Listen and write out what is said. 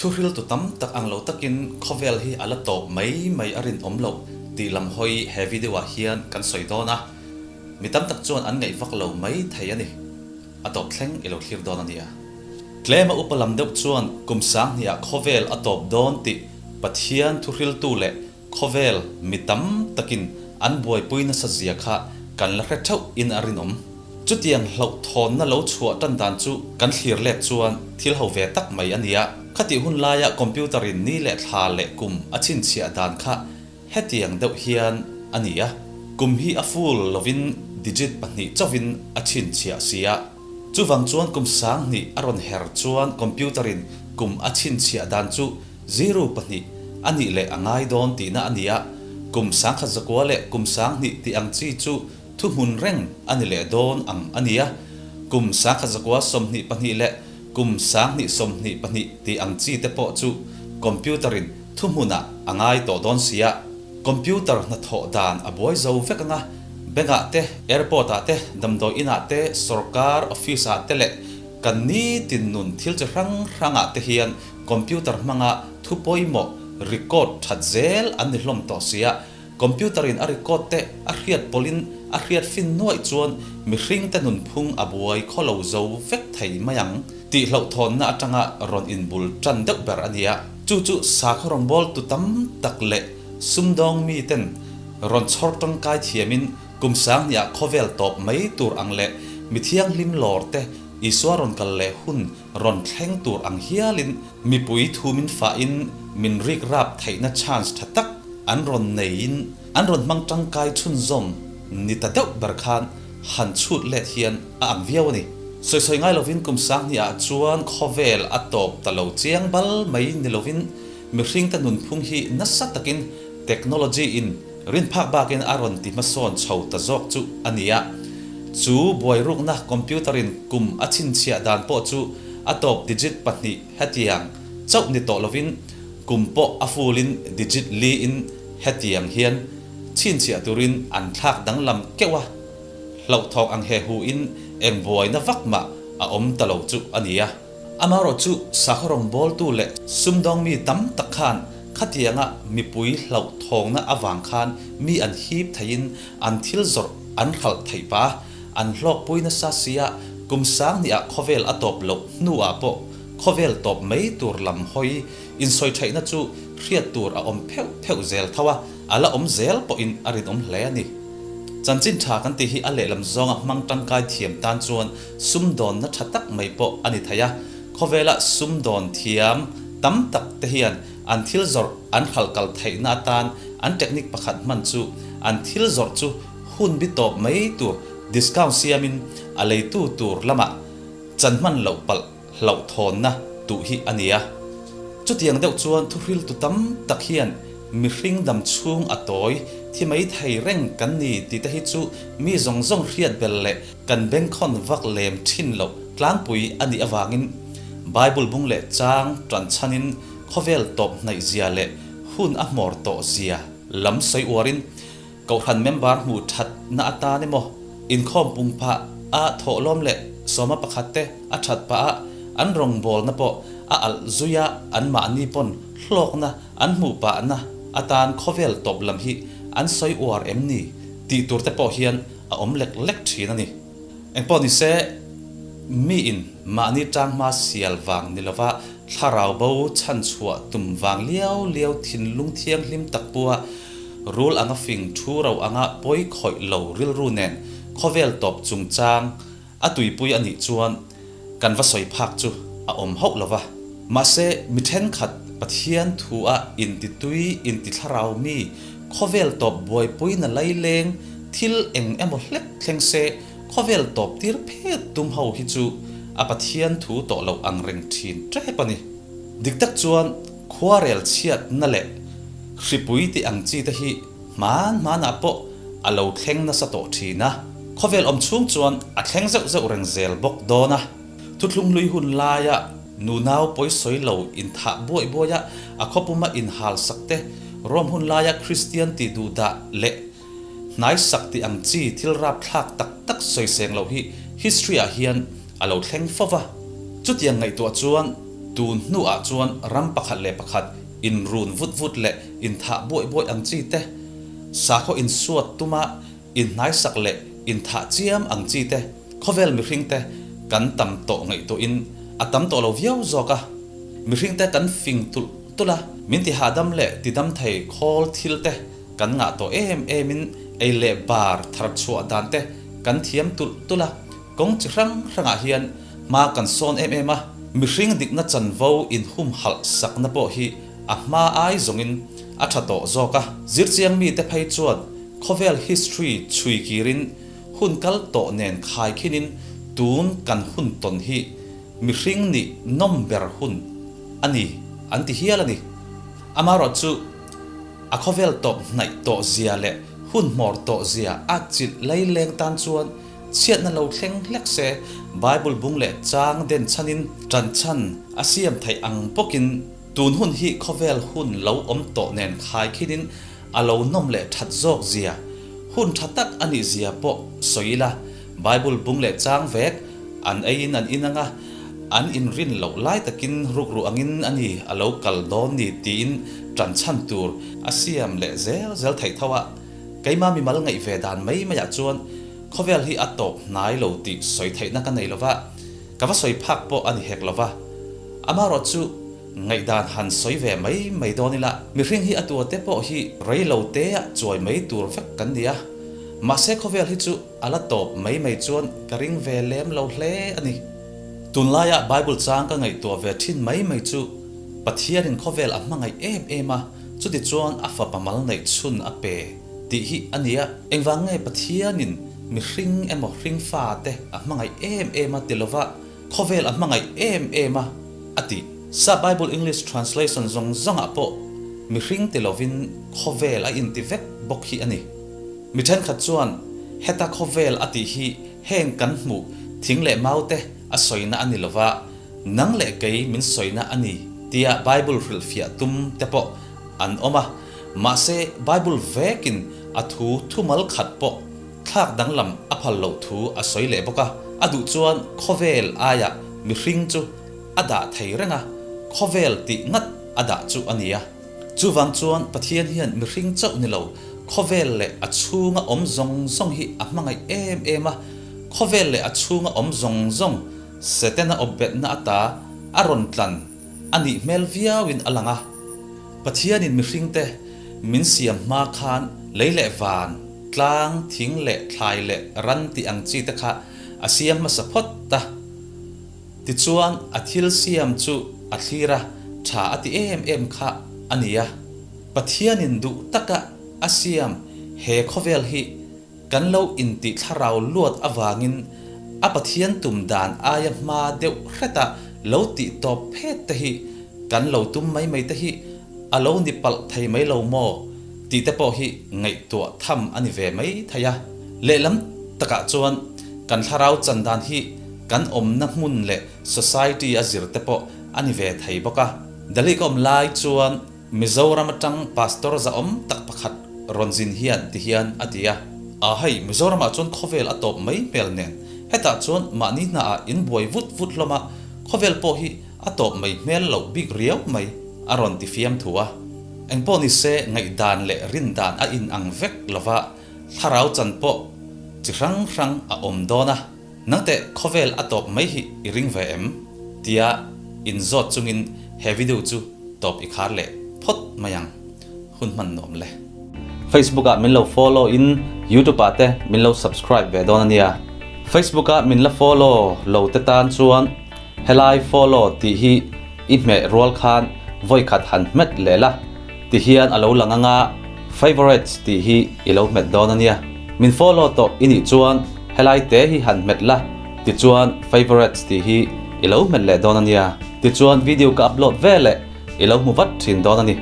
Thuhriltu tam tak ang lo takin khawvel hi a la tawp mai mai a rinawm loh tih lam hawi he video ah hian kan sawi dawn a, mi tam tak chuan an ngaih vak lo mai thei a ni. A tawp thleng i lo thlir dawn a nia. Tlema upa lam deuh chuan kum sanghnih ah khawvel a tawp dawn tih Pathian thuhriltu leh Khawvel mi tam takin an buaipui nasa zia kha kan la hre theuh in a rinawm. Chutiang hlauhthawnna lo chhuah tan dan chu kan thlir let chuan thil ho ve tak mai a nia. Khatih hun laia computer in ni leh thla leh kum a chhinchhiah dan kha hetiang deuh hian a ni a. Kum hi a full lovin digit pahnih chauhin a chhinchhiah si a. Chuvang chuan kum 2000 a rawn her chuan computer in kum a chhinchhiah dan chu Zero pahnih a nih leh a ngai dawn tihna a ni a, kum 1900 leh kum 2000 tih ang chi chu thuhmun reng a ni leh dawn ang a ni a, kum 1922 leh kum 2022 tih ang chi te pawh chu computer in thuhmunah a ngai tawh dawn si a. Computer hnathawh dan a buai zo vek ang a, bank ah te, airport ah te, damdawi in ah te, sorkar office ah te leh kan nitin nun thil chi hrang hrang ah te hian Computer hmanga thu pawimawh record that zel an ni hlawm tawh sia, computer in a record te a hriat pawlhin a hriat fin nuaih chuan mihring te nunphung a buai khaw lo zo vek thei mai ang tih hlauhthawnna atanga rawn inbul tan deuh ber a nia. Chu chu sakhaw rawngbawltu tam tak leh sumdawng mi ten rawn chhawr tangkai thiamin kum 2000ah khawvel tawp mai tur ang leh mi thianghlim lawr te Isua rawn kal leh hun rawn thleng tur ang hialin mipui thu min fahin min rik rap theihna chance tha tak an rawn neiin an rawn hmang tangkai chhunzawm ni ta deuh ber khan han chhut let hian a ang viau a ni. Sawi sawi ngai lovin kum 2000 ah chuan khawvel a tawp ta lo chiang bal mai ni lovin mihringte nunphung hi nasa takin technology in Rin phak bakin a rawn ti hmasawn chho ta zawk chu a ni a. Chu buairukna computer in kum a chhinchhiah dan pawh chu a tawp digit pahnih hetiang chauh ni tawh lovin kum pawh a full in digit li in hetiang hian chhinchhiah turin an thlak danglam keuh a. Hlauhthawk ang he hu in eng buaina vak mah a awm ta lo chu a ni a. Amaherawh chu sakhaw rawngbawltu leh sumdawng mi tam tak khan khatianga mipui hlauhthawngna avang khan mi an hip theiin an thil zawrh an hralh theih pah a, an hlawkpui nasa sia kum 2000ah khawvel a tawp loh hnuah pawh khawvel tawp mai tur lam hawi insawi theihna chu hriat tur a awm pheuh pheuh zel tho a, a la awm zel pawhin a rinawm hle a ni. Chanchin tha kan tih hi a lehlam zawnga hmang tangkai thiam tan chuan Sumdawnna tha tak mai pawh a ni thei a, khawvela sumdawn thiam tam tak te hian an thil zawrh an hralh kal theihna atan an technique pakhat hman chu an thil zawrh chu hun bi tawp mai tur discount siamin a leitu tur lamah chan hman loh palh hlauhthawnna tuh hi a ni a. Chutiang deuh chuan thuhriltu tam tak hian mihring dam chhung a tawi thi mai thei reng kan ni tih te hi chu mi zawng zawng hriat bel leh Kan bengkhawn vak lem thin loh tlangpui a nih avangin Bible bung leh chang tan chhanin khawvel tawp hnaih zia leh hun a hmawr tawh zia lam sawi uarin Kohhran member hmuh thatna atan emaw inkhawm pung phah a thawhlawm leh sawma pakhat te a that pah a an rawngbawlna pawh a alh zuia anmahni pawn hlawkna an hmuh pahna atan khawvel tawp lam hi an sawi uar em ni tih tur te pawh hian a awm lek lek thin a ni. Engpawh ni se, miin mahni tanghma sial vang ni lova thlarau bo chhanchhuah tum vang liau liau thinlung thianghlim tak pua rul anga fing thu ro anga pawi khawih lo rilru nen khawvel tawp chungchang a tuipui a nih chuan kan va sawi phak chu a awm hauh lova. Mahse, mi thenkhat Pathian thu a intitui intithlarau mi Khawvel tawp buaipuina laileng thil eng emaw hlek thleng se khawvel tawp tir phet tum ho hi chu a Pathian thu tawh loh ang reng thin tep a ni. Dik tak chuan khuarel chhiatna leh hripui tih ang chi te hi hman hmanah pawh a lo thleng nasa tawh thin a, khawvel awm chhung chuan a thleng zeuh zeuh reng zel bawk dawn a. Thuthlung hlui hun laia nunau pawisawi lo inthah buaih buaia a khawpuma inhal sak te, Rome hun laia Kristian tih duhdah leh hnaisak tih ang chi thil rapthlak tak tak sawiseng loh hi history ah hian a lo thleng fo va. Chutiang ngaihtuah chuan Tun hnuah chuan ram pakhat leh pakhat inrun vut vut leh inthah buaih buaih ang chi te, sakhaw insuat tuma inhnaisak leh inthah chiam ang chi te, khawvel mihring te kan tam tawh ngaihtuahin a tam tawh lo viau zawk a. Mihring te kan fing tulh tulh a, min ti hahdam leh ti dam thei khawl thil te kan ngah tawh em emin ei leh bar thar chhuah dan te kan thiam tulh tulh a. Kawng chi hrang hrangah hian hma kan sawn em em a, mihring dikna chanvo inhumhalh sakna pawh hi a hma ai zawngin a tha tawh zawk a. Zirchiang mite phei chuan khawvel history chhui kirin hun kal tawh nen khaikhinin tun kan hun tawn hi mihring nih nawm ber hun a ni an ti hial a ni. Amaherawhchu a khawvel tawp hnaih tawh zia leh hun hmawr tawh zia a chilh laileng tan chuan Chhiatna lo thleng hlek se, Bible bung leh chang den chhanin ṭan chhan a siam theih ang bawkin tun hun hi khawvel hun lo awm tawh nen khaikhinin a lo nawm leh ṭhat zawk zia, hun ṭha tak a nih zia pawh sawi ila, Bible bung leh chang vek an eiin an in anga an inrin loh lai takin rukru angin a ni a lo kal dawn ni tiin ṭan chhan tur a siam leh zel zel theih tho a. Keimah mimal ngaih ve dan mai maiah chuan khawvel hi a tawp hnai lo tih sawi theihna ka nei lova, ka va sawi phak pawh a ni hek lova. Amaherawh chu ngaihdan han sawi ve mai mai dawn ila, mihring hi a tuate pawh hi rei lo tea chuai mai tur vek kan ni a, mahse khawvel hi chu a la tawp mai mai chuan ka ring ve lem lo hle a ni. Tunlaia Bible chang ka ngaihtuah ve thin mai mai chu Pathianin khawvel a hmangaih em em a, Chutichuan a fapa mal neih chhun a pe tih hi a nia. Engvang nge Pathianin mihring emaw hringfate a hmangaih em em a ti lova, khawvel a hmangaih em em a a tih? Sa Bible English Translation zawng zawngah pawh mihring ti lovin khawvel a inti vek bawk hi a ni. Mi thenkhat chuan heta khawvel a tih hi heng kan hmuh thing leh maute a sawina a ni lova, Nang leh kei min sawina a ni tia Bible hrilhfiah tum te pawh an awm a, mahse Bible vekin a thu thumal khat pawh thlak danglam a phal loh thu a sawi leh bawk a, a duh chuan khawvel aiah mihring chu a dah thei reng a, khawvel tih ngat a dah chu a nia. Chuvang chuan Pathian hian mihring chauh ni lo, khawvel leh a chhunga awm zawng zawng hi a hmangaih em em a, khawvel leh a chhunga awm zawng zawng Setana awpbetna ata a rawn tlan a nih hmel viauin a lang a. Pathianin mihringte min siam hma khan lei leh van, tlang, thing leh thlai leh ran tih ang chi te kha a siam hmasa phawt a. Tichuan a thil siam chu a thlir a, tha a ti em em kha a ni a. Pathianin duh taka a siam he khawvel hi Kan lo intih thlarau luat avangin a Pathian tum dan aia hma deuh hreta lo tih tawp phet te hi kan lo tum mai mai te hi a lo ni palh thei mai lo maw tih te pawh hi ngaihtuah tham a ni ve mai thei a. Lehlam takah chuan kan thlarau chan dan hi kan awmna hmun leh society a zir te pawh a ni ve thei bawk a. Delhi ka awm lai chuan Mizoram atang Pastor zahawm tak pakhat rawn zin hian ti hian a ti a. A hei, Mizoramah chuan khawvel a tawp mai hmel nen, hetah chuan mahni hnaah in buai vut vut hlawm a, khawvel pawh hi a tawp mai hmel loh bik riau mai, a rawn ti fiam thu a. Engpawh ni se, ngaihdan leh rindan a inang vek lova, thlarau chan pawh chi hrang hrang a awm dawn a. Nangteh khawvel a tawp mai hi i ring ve em? Tia inzawt chungin he video chu tawp i khar leh phawt mai ang. Hun hman nuam le. Facebook ah min lo follow in YouTube ah te min lo subscribe ve dawn a nia. Facebook ah min la follow lo te tan chuan helai follow tih hi i hmeh rual khan vawikhat han hmet leh la. Ti hian a lo lang anga Favorites tih hi i lo hmet dawn a nia. Min follow tawh i nih chuan helai te hi han hmet la, tichuan Favorites tih hi i lo hmet leh dawn a nia. Tichuan video ka upload ve leh i lo hmu vat thin dawn a ni.